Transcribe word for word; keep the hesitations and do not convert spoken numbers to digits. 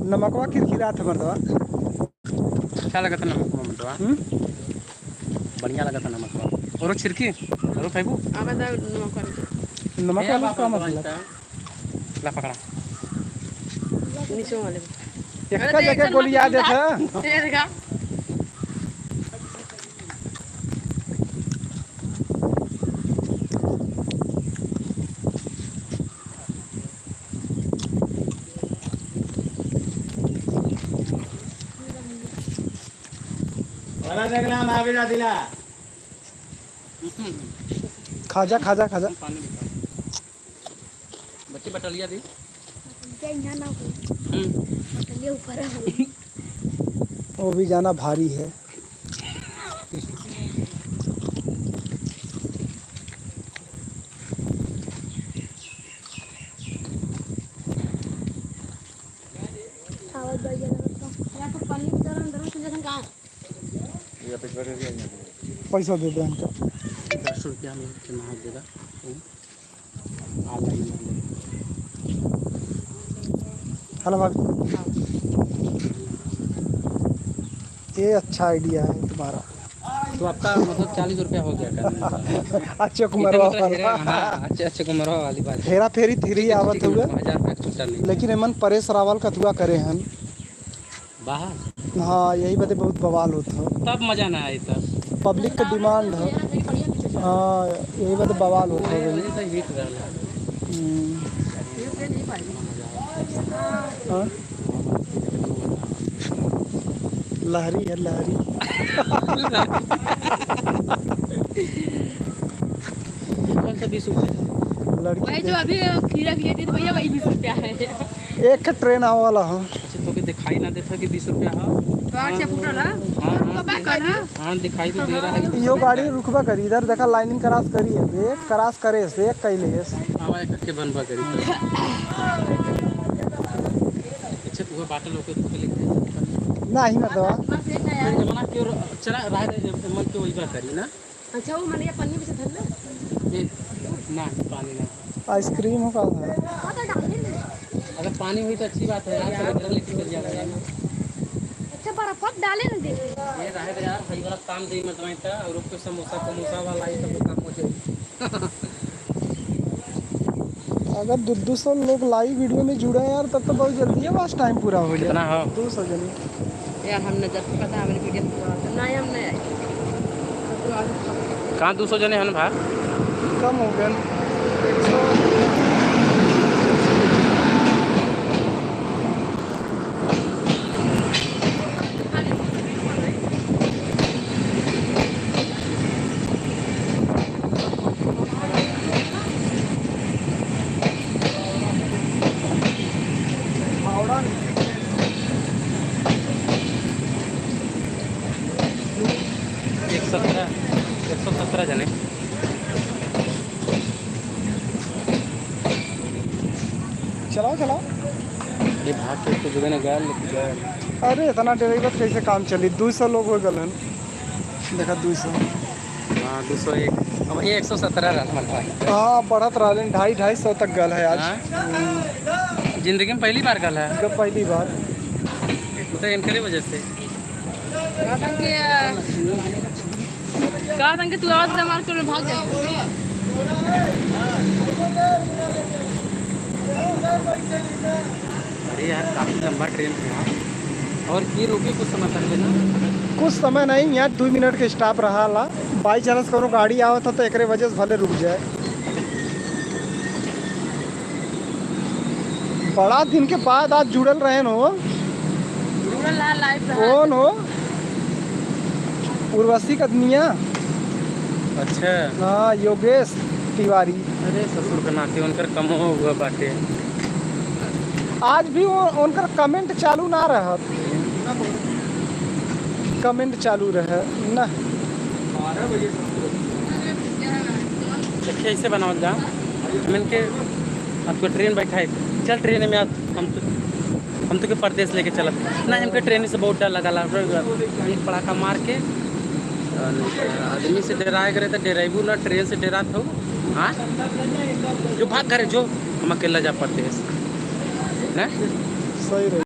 नमकवा किरकिरात है मर्दवा। अच्छा लगत है नमकवा मर्दवा। हम्म? बढ़िया लगत है नमकवा। औरो छिरकी? औरो खाइबू? आवा दा नमकवा। नमकवा ए, में बाप का रे, मतलब? ला पकड़ा। नीचे वाले में। एक अरे का देख, जगह चल गोलिया मत देत है। ये देखा। बड़ा देखना, माँ बिना दिला। खाजा, खाजा, खाजा। बच्चे बटलिया दे। बटलिया यहाँ ना हो। हम्म। बटलिया ऊपर है। वो भी जाना भारी है। खावत बा ये लगत बा। यहाँ पर पन्नी उतारा अंदर से जैसन का। पैसा दे दे हमका। दस रुपया में कितना हो देगा? हेलो भाभी। ये अच्छा आइडिया है तुम्हारा। तो आपका मतलब चालीस रुपया हो गया का? अक्षय कुमार वाला। हाँ, अच्छे, अक्षय कुमार वाली बात। हेरा फेरी थ्री आवत हुए। हजार रुपया छूटा नहीं। लेकिन एमन परेश रावल का दुआ करे हन। बाहर? हाँ, यही बदे बहुत बवाल होत हो। तब मजा ना आई तब। पब्लिक का डिमांड हो। हाँ, यही बदे बवाल होत हो। वही वजह से हिट रहला। हम्म। हाँ? लहरी है, लहरी। कौन सा बीस रुपया? लड़की भाई, जो देख अभी खीरा के लिए दी तो भैया, वही बीस रुपया है। एक ठे ट्रेन आवे वाला हो। अच्छा, तोके दिखाई ना देता कि बीस रुपया हो? तो आठ से फुटल है। हाँ, हाँ, हाँ, दिखाई तो दे रहा है। यो गाड़ी रुकबा करी, इधर देखा, लाइनिंग क्रॉस करी है, देख, क्रॉस करे से, देख, कैले है। आवा एक के बनबा करी। अच्छा, तू बाटल होके तोके लिख दे। नहीं, मत दवा। जमाना की ओर चला रहा है, मन के वही बात करी ना। अच्छा, वो मने पन्नी में से धर ले। ए, ना, पानी ना। आइसक्रीम हो का है? हाँ, तो डाल दे ना। अगर पानी हुई तो अच्छी बात है यार, तो घर लेके चल जाना है। अच्छा, बर्फ डाले ना दे। ये रहे दे यार, भाई वाला काम दे मत रहे था, और कोई समोसा, समोसा वाला ये सब काम हो जाए। अगर दो, दो सौ लोग लाइव वीडियो में जुड़े हैं यार, तब तो बहुत जल्दी है, watch time पूरा हो जाए। कितना हो? दो सौ जने। यार, हम न जब पता हमारे वीडियो में तो ना, हम नहीं आए। कहाँ दो सौ जने हैं भाई? कम हो गए। एक सौ। एक सत्रह, एक सौ सत्रह जने। चलाओ, चलाओ। ये भाग के तो जो है ना, गैल लेके गैल। अरे, इतना ड्राइवर कैसे काम चली? दो सौ लोग हो गए हैं। देखा, दो सौ। हाँ, दो सौ एक। अब ये एक सौ सत्रह रहा हमारे भाई। हाँ, बढ़त रहा, लेकिन ढाई, ढाई सौ तक गल है आज। हाँ? हम्म। जिंदगी में पहली बार गल है। जब पहली बार। तो इनकरे वजह से। कहा था कि, कहा था कि तू आवाज दे मार के भाग जा। अरे यार, काफी लंबा ट्रेन है यार। और ये रुकी कुछ समय पहले ना? कुछ समय नहीं, यहाँ दो मिनट के stop रहा ला। By chance कोनो गाड़ी आवत हो तो एकरे वजह से भले रुक जाए। बड़ा दिन के बाद आज जुड़ल रहेन हो। जुड़ल रहा, live रहा। कौन हो? उर्वशी कदमिया। अच्छा। हाँ, योगेश तिवारी। अरे ससुर के नाते उनकर कम हो हुआ बाटे। आज भी वो, उनकर comment चालू ना रहत। Comment चालू रहे ना। देखिए, ऐसे बनावल जा। हमन के आपको ट्रेन बैठाए, चल ट्रेन में, आप, हम तो, हम तो के परदेस लेके चलत। ना, हमके ट्रेन से बहुत डर लगा ला, पड़ाका मार के। आदमी से डराए करे तो डराइबू ना, ट्रेन से डरात हो। हाँ, जो भाग घरे जो, हम अकेला जा परदेस। ना? सही रही।